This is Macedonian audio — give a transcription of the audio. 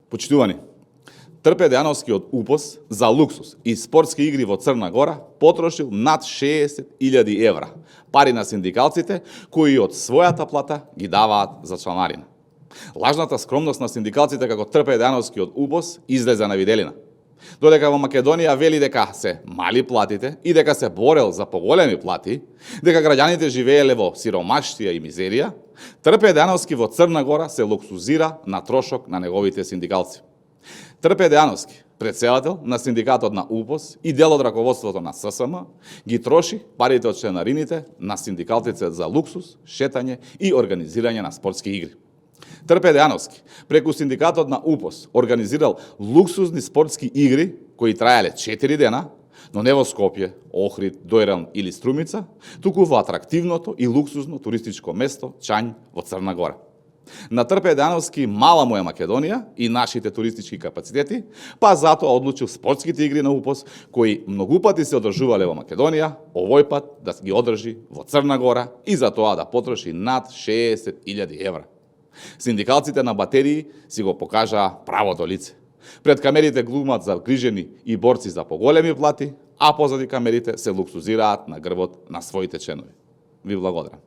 Почитувани, Трпе Дејановски од УПОС за луксус и спортски игри во Црна Гора потрошил над 60.000 евра, пари на синдикалците кои од својата плата ги даваат за чланарина. Лажната скромност на синдикалците како Трпе Дејановски од УПОС излезе на виделина. Додека во Македонија вели дека се мали платите и дека се борел за поголеми плати, дека граѓаните живееле во сиромаштија и мизерија, Трпе Дејановски во Црна Гора се луксузира на трошок на неговите синдикалци. Трпе Дејановски, претседател на синдикатот на УПОС и дел од раководството на ССМ, ги троши парите од членарините на синдикалците за луксус, шетање и организирање на спортски игри. Трпе Дејановски, преку синдикатот на УПОС, организирал луксузни спортски игри кои траеле 4 дена, но не во Скопје, Охрид, Дојран или Струмица, туку во атрактивното и луксузно туристичко место Чањ во Црна Гора. На Трпе Дејановски мала му е Македонија и нашите туристички капацитети, па затоа одлучил спортските игри на УПОС, кои многу пати се одржувале во Македонија, овој пат да ги одржи во Црна Гора и за тоа да потроши над 60.000 евра. Синдикалците на батерии си го покажаа правото лице. Пред камерите глумат загрижени и борци за поголеми плати, а позади камерите се луксузираат на грбот на своите членови. Ви благодарам.